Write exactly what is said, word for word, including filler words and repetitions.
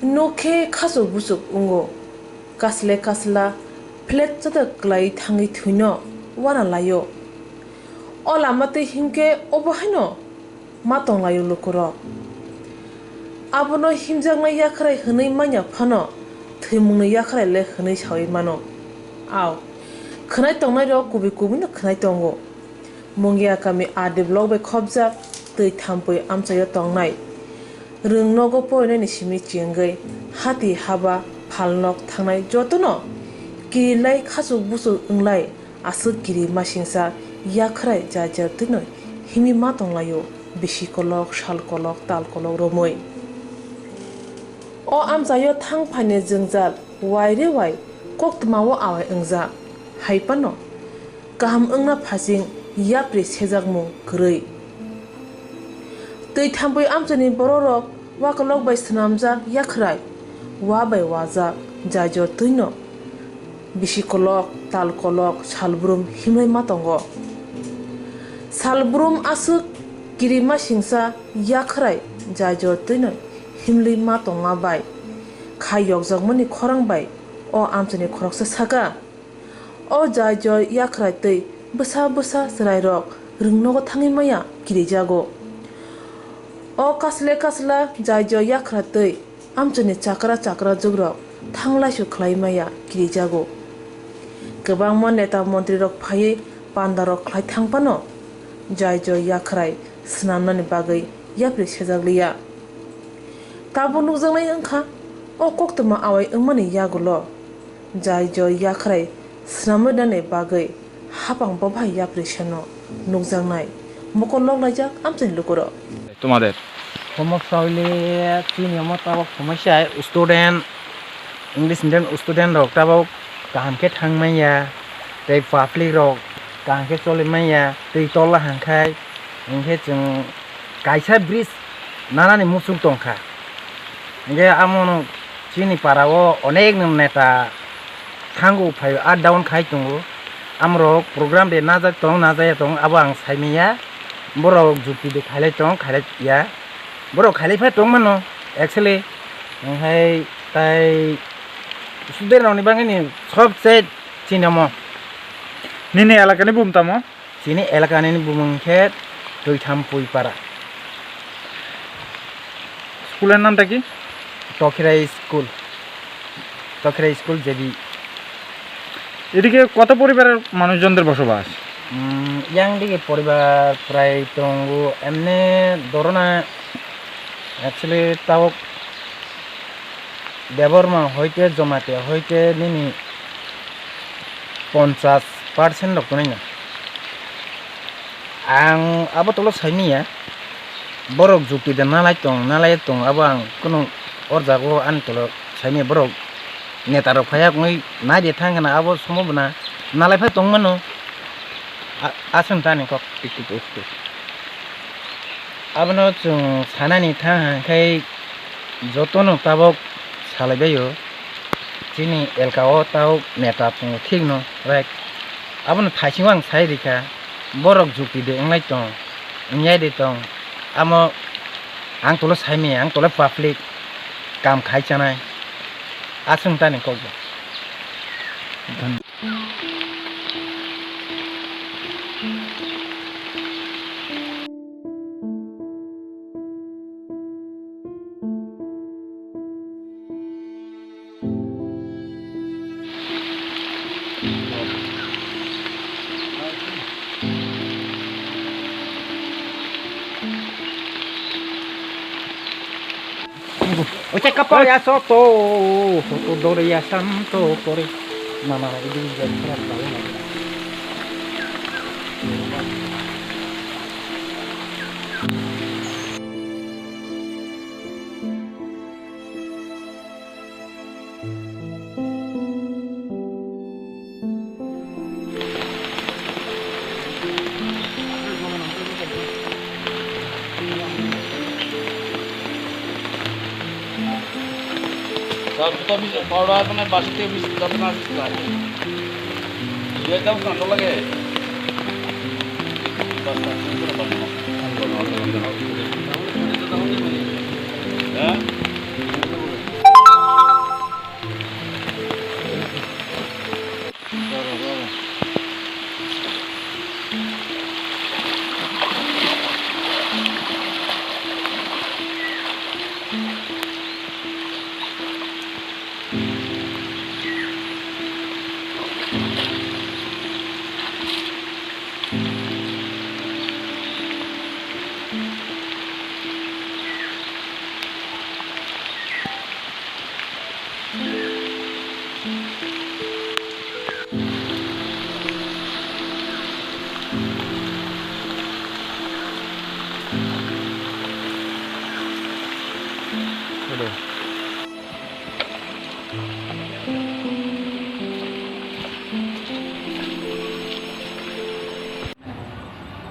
Nok khe khasuk busuk wngo, kasle kasla flat chata kwlai thangwi thwino wana laio. O lama twi himkhe obo haino ma tonglaio lukurok. Abono himjaknai yakhrai hwnwi manya phano thwimungni yakhrai le hwnwi sawi mano. Ao, khwnai tongnairok kubui kubuino khwnai tongo. Mungia kami R D block bai khopjak twi thampui amchaio tongnai. Rwng nogo porinani simi chengwi hati haba phalnok thangnai jotono kirilai khasuk busuk wnglai aswk kiri masingsa yakhrai jai jai twino himwi ma tonglaio bisi kolok, sal kolok, tal kolok romwi. O amchaio thang phaini jwngjal wai re wai koktwmao awai wngjak. Hai phano kaham wngna phasing yapri sejakmung kwrwi. Twi thampui amchaini bororok wakolok bai swnamjak yakhrai, wa bai wajak jai jor twino bisi kolok, tal kolok, salbrum himlai ma tongo. Salbrum aswk kiri masingsa yakhrai jai jor twino himlwi ma tongma bai kha yokjakmani khorang bai o amchaini khoroksa saka. O jai joi yakhrai twi bwsa bwsa chwrairok rwng nogo thangwi maya kirijago. O kasle kasla jai joi yakhra twi amchaini chakra chakra jugrok thanglaisu khlai maya kirijago. Kwbangma neta montrirok phaiwi pandarok khlai thang phano jai joi yakhrai swnamnani bagwi yapri sejakliya. Tabuk nukjaknai wngkha o koktwma awai wngmani yagulo. Jai joi yakhrai swnamwi rwnani bagwi hapang bophai yapri seno nukjaknai mokol loklaijak amchaini lukurok. তোমাদের সমস্যা হইলে চিনি আমার তাও সমস্যা student English medium student rock তাও কাহাম খে থাং মাইয়া, তাই পাবলিক রক কাহাম খে চলে মাইয়া, তুই তলা হাংখাই, ইংখে চুং kaisa bridge nanani muchung tongkha. Hinkhe amono chini para o onek neta thango phaio, up down khai tongo. Amorok program de najak tong, najaya tong, abo ang saimanya. Borok jukti de khailai tong, khailai ya. Borok khailai phai tong mano, actually. Hai tai student rokni bagwi ni sob se chini omo. Nini elakani bum tamo? Chini elakani bumung khe Twitham Puipara. স্কুলের নামটা কি? টখিরা স্কুল। টখিরা school JB. এদিকে কত পরিবারের মানুষজনদের বসবাস? উম, yang digi poribar prai tongo, emne dorona actually tabok Debbarma hoite Jomatia hoite nini ponchas percent rok tonwi no. Ang abo tolo saimanya, borok jukti de nalai tong, nalai tong, abo ang kunu o jaga o ani tolo saimanya, borok neta rok phaiya wngwi nai de thang khna abo somo bwna nalai phai tong mano. A-, aswng ta ni kok. Abono chwng sanani thang hang khai jotono tabok salaibaio. Chini elka o tabok neta tongo thik no, right? Abono thaisingo ang sai rikha, borok jukti de wnglai tong, wngyai de tong, amo ang tolo saimanya, ang tolo public kam khai chanai, aswng tani kok bo. Ocha kapal ya soto, soto dore ya santo kore. Mama, idu ya pura tahu. Sab to bis powder apne basi te bis dapna sista. Ye tam kan lage. Basta sura banna. Ha?